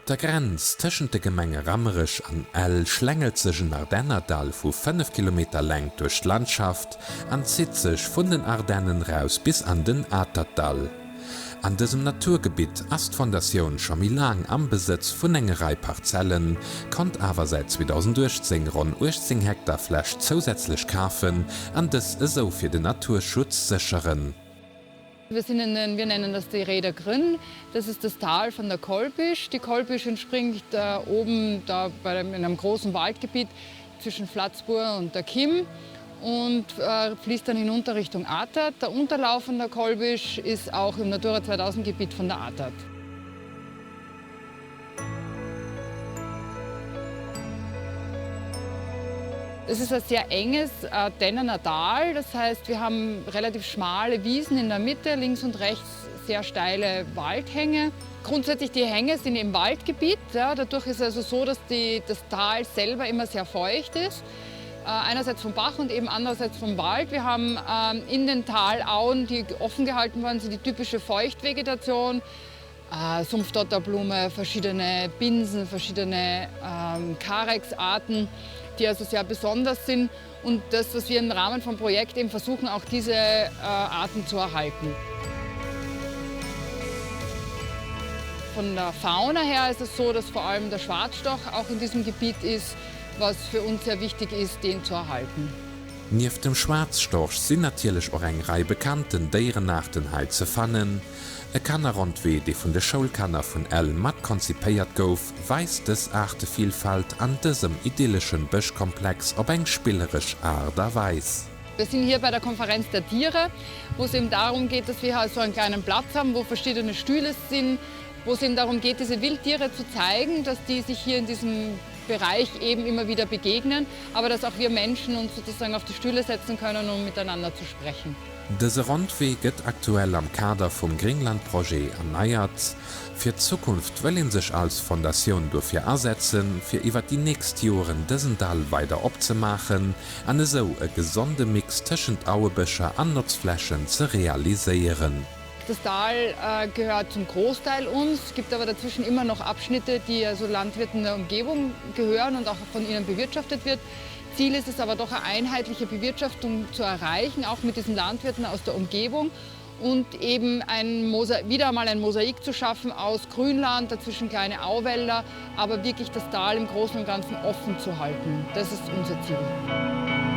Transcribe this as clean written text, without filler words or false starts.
Op der Grenz tëschent de Gemenge Rammerech an Ell schlängelt sech en Ardennerdall vu 5 Kilometer Längt duerch d'Landschaft an zitt sech vun den Ardennen raus bis an den Atertdall. An dësem Naturgebitt ass d'Fondatioun scho méi laang am Besëtz vun enge Rei Parzellen, konnt awer säit 2018 ronn 18 Hektar Fläch zousätzlech kafen an dës esou fir den Naturschutz sécheren. Wir sind in den, wir nennen das die Räder Grünn, das ist das Tal von der Kolbisch. Die Kolbisch entspringt äh, oben da bei dem, in einem großen Waldgebiet zwischen Flatzburg und der Kim und äh, fließt dann hinunter Richtung Atert. Der Unterlauf von der Kolbisch ist auch im Natura 2000 Gebiet von der Atert. Es ist ein sehr enges äh, Dennener Tal, das heißt, wir haben relativ schmale Wiesen in der Mitte, links und rechts sehr steile Waldhänge. Grundsätzlich die Hänge sind im Waldgebiet, ja, dadurch ist es also so, dass die, das Tal selber immer sehr feucht ist. Äh, einerseits vom Bach und eben andererseits vom Wald. Wir haben ähm, in den Talauen, die offen gehalten worden sind, die typische Feuchtvegetation, äh, Sumpfdotterblume, verschiedene Binsen, verschiedene ähm, Karexarten, die also sehr besonders sind. Und das, was wir im Rahmen vom Projekt eben versuchen, auch diese äh, Arten zu erhalten. Von der Fauna her ist es so, dass vor allem der Schwarzstoch auch in diesem Gebiet ist, was für uns sehr wichtig ist, den zu erhalten. Nieft dem Schwaarzstorch sinn natierlech och eng Rei bekannten Déierenaarten hei ze fannen. E Kannerrondwee, dee vun de Schoulkanner vun Ell mat konzipéiert gouf, weist dës Aartevilfalt an dësem idylleschen Bëschkomplex op eng spilleresch Aart a Weis. Wir sind hier bei der Konferenz der Tiere, wo es eben darum geht, dass wir so einen kleinen Platz haben, wo verschiedene Stühle sind, wo es eben darum geht, diese Wildtiere zu zeigen, dass die sich hier in diesem Bereich eben immer wieder begegnen, aber dass auch wir Menschen uns sozusagen auf die Stühle setzen können, um miteinander zu sprechen. Dëse Rondwee gëtt aktuell am Kader vum Gringlandprojet erneiert. Fir d'Zukunft wëll een sech als Fondatioun dofir asetzen, fir iwwer déi nächst Joren dësen Dall weider opzemaachen an esou e gesonde Mix tëschent Auebëscher an Notzflächen ze realiséieren. Das Tal gehört zum Großteil uns, gibt aber dazwischen immer noch Abschnitte, die also Landwirten der Umgebung gehören und auch von ihnen bewirtschaftet wird. Ziel ist es aber doch eine einheitliche Bewirtschaftung zu erreichen, auch mit diesen Landwirten aus der Umgebung und eben ein Mosa wieder einmal ein Mosaik zu schaffen aus Grünland, dazwischen kleine Auwälder, aber wirklich das Tal im Großen und Ganzen offen zu halten. Das ist unser Ziel.